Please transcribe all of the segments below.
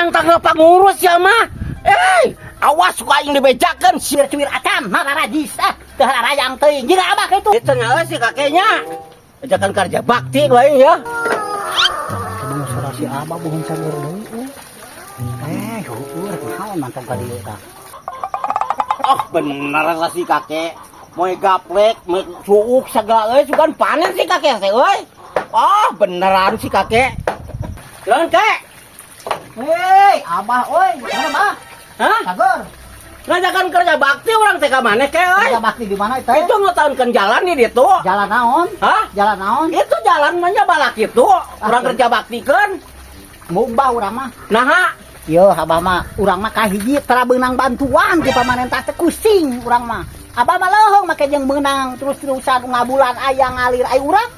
nangtang pangurus ya mah. Eh, awas ku aing dibejakeun sia. Cuir-cuir acan, mararajis ah, teu harayang teuing. Jiga abah kitu. Itu nyawa si kakeknya. Ajakan kerja bakti ku aing ya. Kudu suara si abah bohong cager deui euy. Eh, heueuh rek naon mantong ka dieu tah. Oh, bener lah si kakek. Moe gaplek, moe suuk segala euy, sugan panen si kakek teh euy. Oh, beneran si kakek. Jalan, Kek. Hei, abah euy, mana bah? Hah? Cager. Ngajakan kerja bakti urang teh ka maneh, Kek euy. Kerja bakti di mana itu? Itu ngetahukan jalan di ditu. Jalan naon? Hah? Jalan naon? Itu jalan mah nya balak itu. Urang kerja bakti kan. Mubah urang mah. Nah, Yo, abah mah urang mah kahiji tara beunang bantuan ti pamarentah teh, kusing urang mah. Abah mah leuheung make jeung meunang terus-terusan ngabulan aya ngalir ai urang.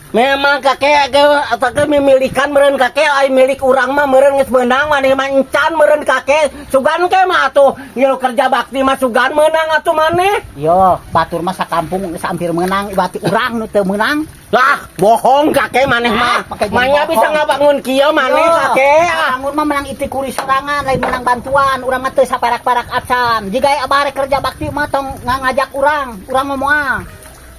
Memang kakek ke atau ke memilikan meureun kakek, ai milik urang mah meureun geus meunang, maneh mah encan meureun kakek. Sugan ke mah atuh ngilu kerja bakti mah sugan meunang atuh maneh. Yo, batur mah sakampung geus hampir meunang, berarti urang nu teu meunang. Lah, bohong kakek maneh mah. Ah, pakai jeung Manya bohong. Bisa ngabangun kieu maneh Yo, kakek, ah. Bangun mah menang itikuri sorangan, lain menang bantuan. Urang mah teu saperak-perak acan. Jika abah rek kerja bakti mah tong ngajak urang, urang mah moal.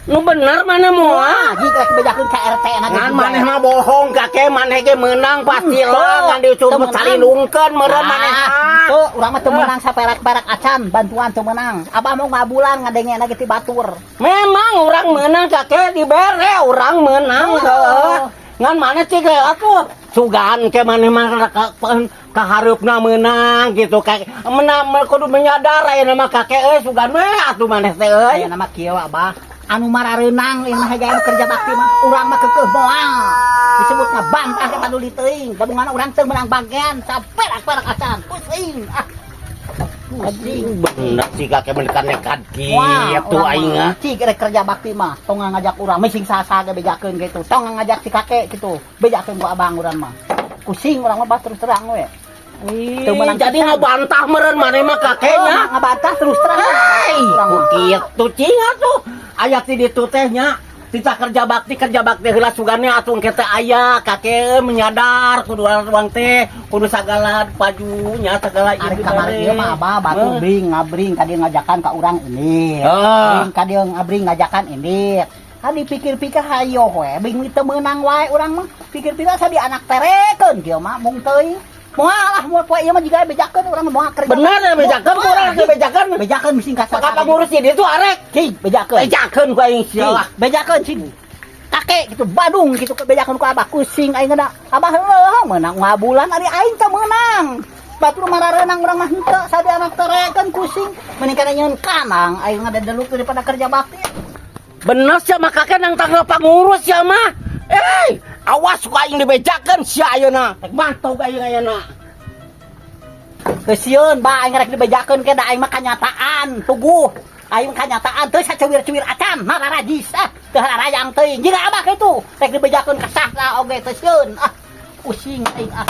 Nu bener maneh moal. Ah, jika rek bejakeun ka RT na. Ngan maneh mah bohong kakek, maneh ge meunang pasti lah, ngan dicuba Teu meunang. Calindungkeun meureun maneh mah. Tuh, urang mah teu meunang saperak-perak acan, bantuan teu meunang. Abah mau ngabulan ngadenge ge ti batur. Memang urang meunang kakek, dibere urang meunang Oh. heuh. Ngan maneh cik atuh sugan ke maneh mah kahareupna meunang gitu kakek. Menang kudu menyadar aya nama kakek euy, sugan we atuh maneh teh euy. Aya nama kieu abah. Anu marareunang ieu mah anu kerja bakti mah, urang mah keukeuh moal. Disebutna bantah ke paduli teuing, gabungan urang teu meunang bagian saperak-perak acan. Pusing ah. Pusing. Bener sih kakek menekan nekat Wah, kitu urang aing mah, ah. Cik rek kerja bakti mah, tong ngajak urang, mising sasa ge bejakeun gitu. Tong ngajak si kakek gitu, bejakeun ku abang urang mah. Pusing urang mah bah, terus terang we. Teu meunang Jadi pisan. Ngabantah meureun maneh mah kakeknya. Oh, ngabantah terus terang. Hei, Urang mah. kitu cing atuh. Aya ti ditu teh nya. Tita kerja bakti heula sugane atuh engke teh aya kakek menyadar kudu urang teh kudu sagala pajunya sagala ieu Ari kamari dibere. Ieu mah abah batu Heuh. bing ngabring ka dieu ngajakan ka urang ini. Ah. Bing ka dieu ngabring ngajakan ini. Ha, dipikir-pikir hayo we, bing teu meunang wae urang mah. Pikir-pikir asa di anak terekeun kieu mah mung teuing. Moal lah, moal poe ieu mah jiga bejakeun urang mah moal kerja. Bener ya bejakeun ku urang teh bejakeun. Bejakeun bising ka Maka pangurus di ditu arek. Cing, bejakeun. Bejakeun ku aing sia lah. Bejakeun cing. Kakek gitu Badung gitu bejakeun ku abah, kusing aing da. Abah heuh meunang ngabulan ari aing teh meunang. Batur marareunang urang mah henteu sadi anak terekeun, kusing. Mending kana nyeun kanang aing ngadedeluk daripada kerja bakti. Bener sia mah kakek nang tanggal pangurus sia mah. Eh, awas ku aing dibejakeun sia ayeuna. Rek mantau aing ayeuna. Kesieun ba aing rek dibejakeun ke da aing mah kanyataan tuguh. Aing mah kanyataan teu sacuwir-cuwir acan mararajis ah, teu harayang teuing. Jiga abah kitu rek dibejakeun ka sahna oge teu sieun ah. Pusing aing ah.